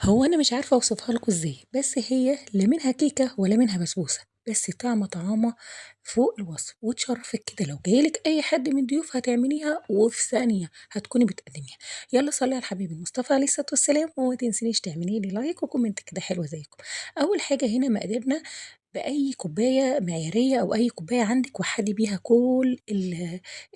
هو أنا مش عارفة أوصفها لكم إزاي، بس هي لا منها كيكة ولا منها بسبوسة، بس طعمة طعامة فوق الوصف وتشرفِك كده. لو جايلِك أي حد من ضيوف هتعمليها وفي ثانية هتكوني بتقدميها. يلا صلي على الحبيب المصطفى عليه الصلاة والسلام، وما تنسينيش تعملي لي like و comment كده حلوة زيكم. أول حاجة هنا مقاديرنا بأي كوباية معيارية أو أي كوباية عندِك وحدي بيها كل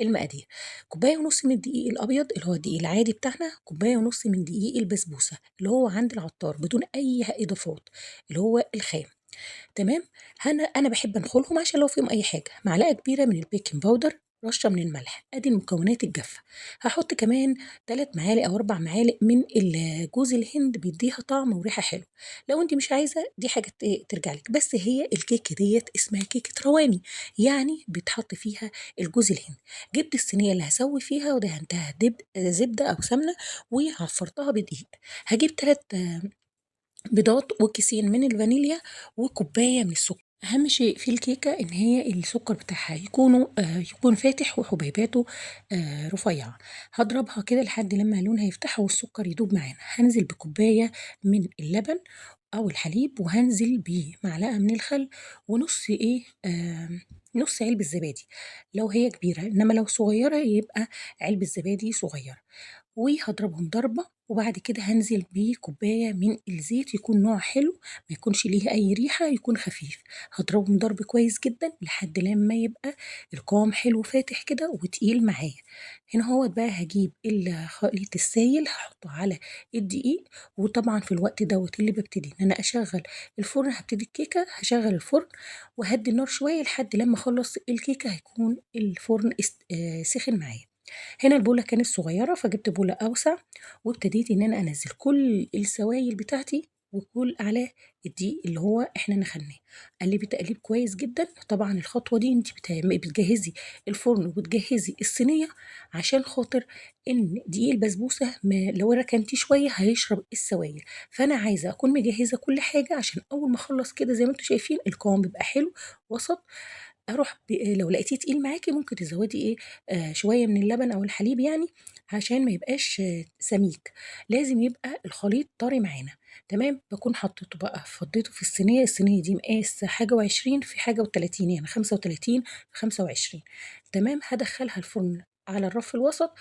المقادير. كوباية ونص من الدقيق الأبيض اللي هو الدقيق العادي بتاعنا، كوباية ونص من دقيق البسبوسة اللي هو عند العطار بدون أي إضافات اللي هو الخام. تمام. أنا بحب أنخلهم عشان لو فيهم أي حاجة. معلقة كبيرة من ال baking powder، رشة من الملح. أدي المكونات الجافة. هحط كمان 3 معالق أو 4 معالق من جوز الهند، بيديها طعم وريحة حلوة. لو أنت مش عايزة دي حاجة ترجع لك، بس هي الكيكة ديت اسمها كيكة رواني، يعني بيتحط فيها الجوز الهند. جبت الصينية اللي هسوي فيها ودهنتها زبدة أو سمنة وعفرتها بدقيق. هجيب 3 بيضات وكيسين من الفانيليا وكوباية من السكر. أهم شيء في الكيكة إن هي السكر بتاعها يكون فاتح وحبيباته رفيعة. هضربها كده لحد لما لونها يفتح والسكر يدوب معانا. هنزل بكوباية من اللبن أو الحليب، وهنزل بمعلقة من الخل ونص إيه، نص علبة زبادي لو هي كبيرة، إنما لو صغيرة يبقى علبة زبادي صغيرة. وهضربهم ضربة، وبعد كده هنزل بكوباية من الزيت، يكون نوع حلو ما يكونش ليه أي ريحة، يكون خفيف. هضربهم ضرب كويس جدا لحد لما يبقى القوام حلو فاتح كده وتقيل معايا. هنا هو بقى هجيب الخليط السايل هحطه على الدقيق. وطبعا في الوقت دوت اللي ببتدي ان انا اشغل الفرن، هبتدي الكيكة هشغل الفرن وهدي النار شوية لحد لما اخلص الكيكة هيكون الفرن سخن معايا. هنا البولة كانت صغيرة فجبت بولة أوسع، وابتديت إن أنا أنزل كل السوائل بتاعتي وكل على الدقيق اللي هو إحنا نخلناه. قلبي تقليب كويس جدا. طبعا الخطوة دي انت بتجهزي الفرن وبتجهزي الصينية عشان خاطر إن دقيق البسبوسة لو ركنتيه شوية هيشرب السوائل، فأنا عايزة أكون مجهزة كل حاجة عشان أول ما أخلص كده زي ما انتوا شايفين القوام بيبقى حلو وسط. اروح لو لقيتيه تقيل معاكي ممكن تزودي شويه من اللبن او الحليب، يعني عشان ما يبقاش سميك، لازم يبقى الخليط طري معانا. تمام. بكون حطيته بقى فضيته في الصينيه. الصينيه دي مقاس حاجه وعشرين في حاجه وتلاتين، يعني 35 في 25. تمام. هدخلها الفرن على الرف الوسط،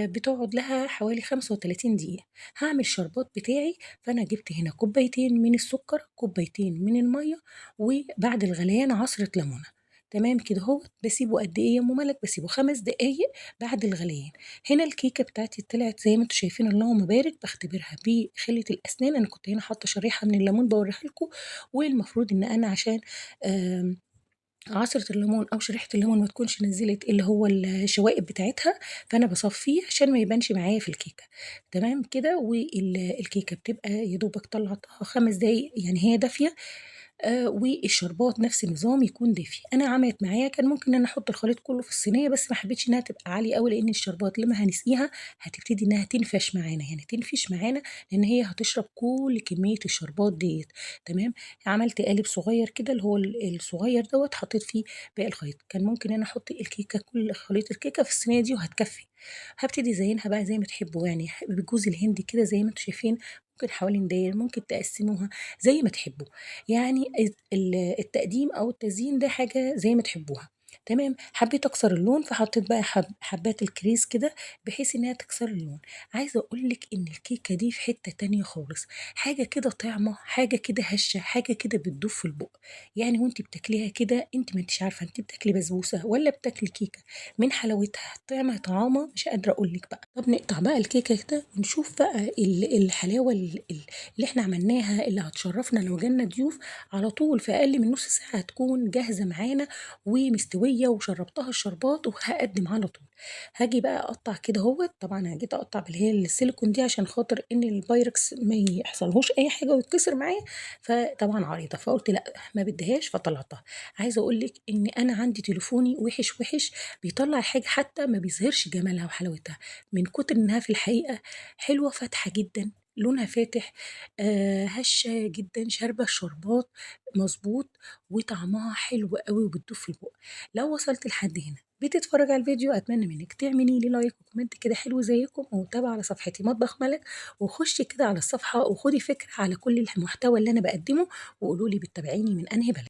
بتقعد لها حوالي 35 دقيقة. هعمل شربات بتاعي، فأنا جبت هنا كوبايتين من السكر، كوبايتين من المية، وبعد الغليان عصرة ليمونة. تمام كده اهو. بسيبه قد ايه يا ام ملك؟ بسيبه 5 دقايق بعد الغليان. هنا الكيكه بتاعتي طلعت زي ما انتم شايفين اللهم بارك. بختبرها بخله الاسنان. انا كنت هنا حاطه شريحه من الليمون بوريها لكم، والمفروض ان انا عشان عصرة الليمون او شريحة الليمون ما تكونش نزلت اللي هو الشوائب بتاعتها، فانا بصفيه عشان ما يبانش معايا في الكيكه. تمام كده. والكيكه بتبقى يا دوبك طلعتها 5 دقايق، يعني هي دافيه. والشربات نفس النظام يكون دافي. انا عملت معايا كان ممكن ان انا احط الخليط كله في الصينيه، بس ما حبيتش انها تبقى عاليه قوي، لان الشربات لما هنسقيها هتبتدي انها تنفش معانا، يعني تنفش معانا لان هي هتشرب كل كميه الشربات ديت. تمام. عملت قالب صغير كده اللي هو الصغير دوت، حطيت فيه باقي الخليط. كان ممكن ان انا احط الكيكه كل خليط الكيكه في الصينيه دي وهتكفي. هبتدي ازينها بقى زي ما تحبوا، يعني بالجوز الهندي كده زي ما انتم شايفين، ممكن حوالين داير، ممكن تقسموها زي ما تحبوا، يعني التقديم او التزيين ده حاجه زي ما تحبوها. تمام. حبيت اكسر اللون فحطيت بقى حبات الكريز كده بحيث انها تكسر اللون. عايزه اقول لك ان الكيكه دي في حته تانية خالص، حاجه كده طعمه، حاجه كده هشه، حاجه كده بتدوب في البق، يعني وانت بتاكليها كده انت ما انتش عارفه انت بتاكلي بسبوسه ولا بتاكلي كيكه من حلاوتها، طعمها طعامه مش قادره اقول لك بقى. طب نقطع بقى الكيكه كده ونشوف بقى الحلاوه اللي احنا عملناها، اللي هتشرفنا لو جالنا ضيوف على طول في اقل من نص ساعه هتكون جاهزه معانا ومستويه وشربتها الشربات وهقدم على طول. هاجي بقى اقطع كده اهوت. طبعا انا جيت اقطع باللي هي السيليكون دي عشان خاطر ان البايركس ما يحصلهوش اي حاجه ويتكسر معايا، فطبعا عريضه فقلت لا ما بديهاش فطلعتها. عايزه اقول لك ان انا عندي تليفوني وحش وحش، بيطلع حاجه حتى ما بيظهرش جمالها وحلاوتها من كتر انها في الحقيقه حلوه فاتحه جدا، لونها فاتح، هشه جدا، شاربه الشربات مظبوط، وطعمها حلو قوي وبتدوب في البق. لو وصلت لحد هنا بتتفرج على الفيديو، أتمنى منك تعملي لي like و comment كده حلو زيكم، ومتابعة على صفحتي مطبخ ملك، وخشي كده على الصفحة وخدي فكرة على كل المحتوى اللي أنا بقدمه، وقولوا لي بتتابعيني من أنهي بلد.